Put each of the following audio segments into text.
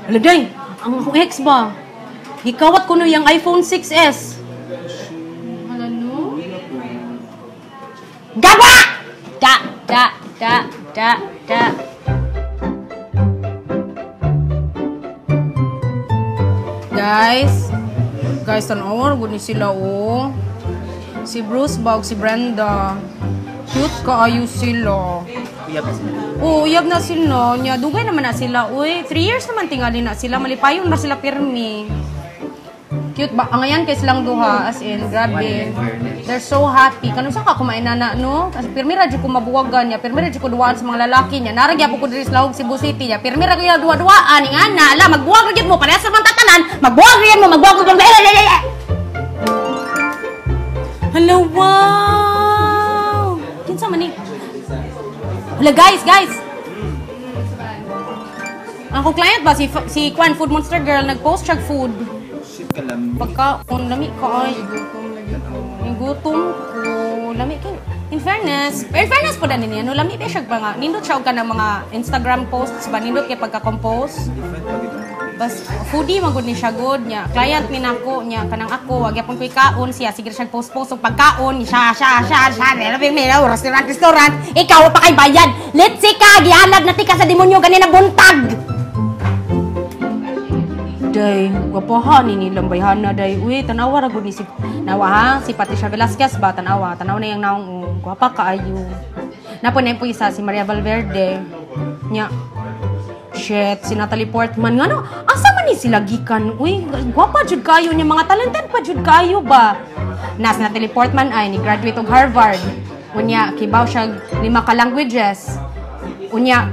Hala day, ang akong ex ba? Gikawat ko no yung iPhone 6s. Hala no? Gawa! Da, da, da, da, da. Guys, guys, tan-awar gud ni sila oh. Si Bruce ba ug si Brenda. Cute kaayo sila. Uyab na sila. Oo, uyab na sila. Nya, dugay naman na sila. Uy, 3 years naman tingali na sila. Malipayon na sila pirmi. Cute ba? Angayan kay silang duha. As in, grabe. They're so happy. Kanung sa ka kumain na na, no? Kasi pirmi ra jud ko mabuwagan niya. Pirmi ra jud ko duwaan sa mga lalaki niya. Nara gyapon ko diri sa Lahog, Cebu City niya. Pirmi ra ko duwa-duwaan. Nga na, ala, magbuwag ra gyud mo. Parehas ra man tatanan. Magbuwag ra gyud mo. Magbuwag ra gyud mo. Hello, wow! Kinsa man ni? Hala, guys, guys! Ang akong client ba, si Kwan, Food Monster Girl, nag-post siya food. Shit ka lang. Pagkaon, lami ka ay. Gutom ko. Lami kay. In fairness po na niya, no, lami ba siya pa nga. Nindot siya og ka ng mga Instagram posts ba, nindot kay pagka-compose. Different pa gito. Bas foodie man gud ni siya good niya. Client ni nako niya kanang ako wag gyapon ko'y kaon siya sige siya post post og pagkaon siya siya siya siya may may restaurant restaurant ikaw pa kay bayad. Let's see ka gihalad na tika sa demonyo ganina buntag. Day, gwapoha ni nilang bayhana day. Uy, tanawa ra gud ni si nawa ha, si Patricia Velasquez ba tanawa, tanaw na yang naong oh, gwapa kaayo. Napo na po isa si Maria Valverde. Nya. Shit, si Natalie Portman. Nga no, asa man ni sila gikan? Uy, gwapa jud kayo niya, mga talented pa jud kayo ba? Na si Natalie Portman ay ni graduate og Harvard. Unya, kibaw siya 5 ka languages. Unya,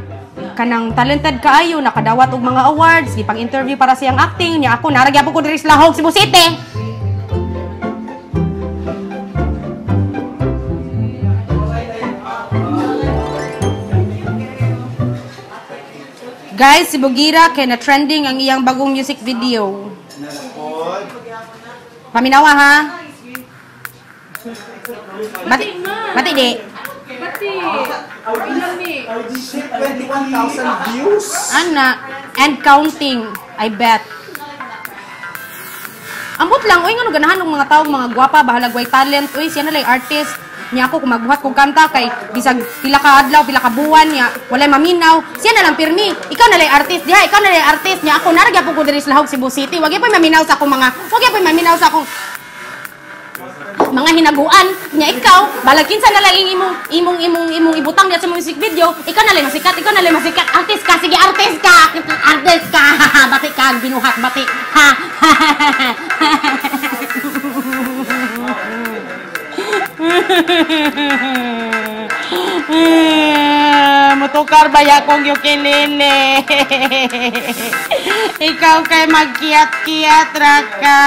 kanang talented kaayo, nakadawat og mga awards, gipang interview para siyang acting. Unya ako nara gyapon ko diri sa Lahog, Cebu City. Guys, si Bugira kay na trending ang iyang bagong music video. Paminawa ha. Bati, bati di. Bati! Lami! Shit, 21,000 views! Ana, and counting, I bet. Ambot lang, uy, ngano ganahan ng mga taong mga gwapa, bahalag way talent, uy, siya na lang artist. Niya ako, kung magbuhat kong kanta, kay bisag pila ka adlaw, pila ka buwan niya, walay maminaw, siya na lang pirmi. Ikaw na lang artist diha, ikaw na lang artist niya. Ako, nara gyapon ko diri sa Lahog, Cebu City. Wag gyapon maminaw sa akong mga, wag gyapon maminaw sa akong mga hinaguan niya. Ikaw, balag kinsa na lang imong imong imong imong ibutang diha sa music video, ikaw na lang masikat, ikaw na lang masikat. Artist ka, sige artist ka, artist ka. Bati ka, binuhat, bati. Ha. Mutukar ba yakong ukulele? Ikaw kay magkiyat-kiyat ra ka.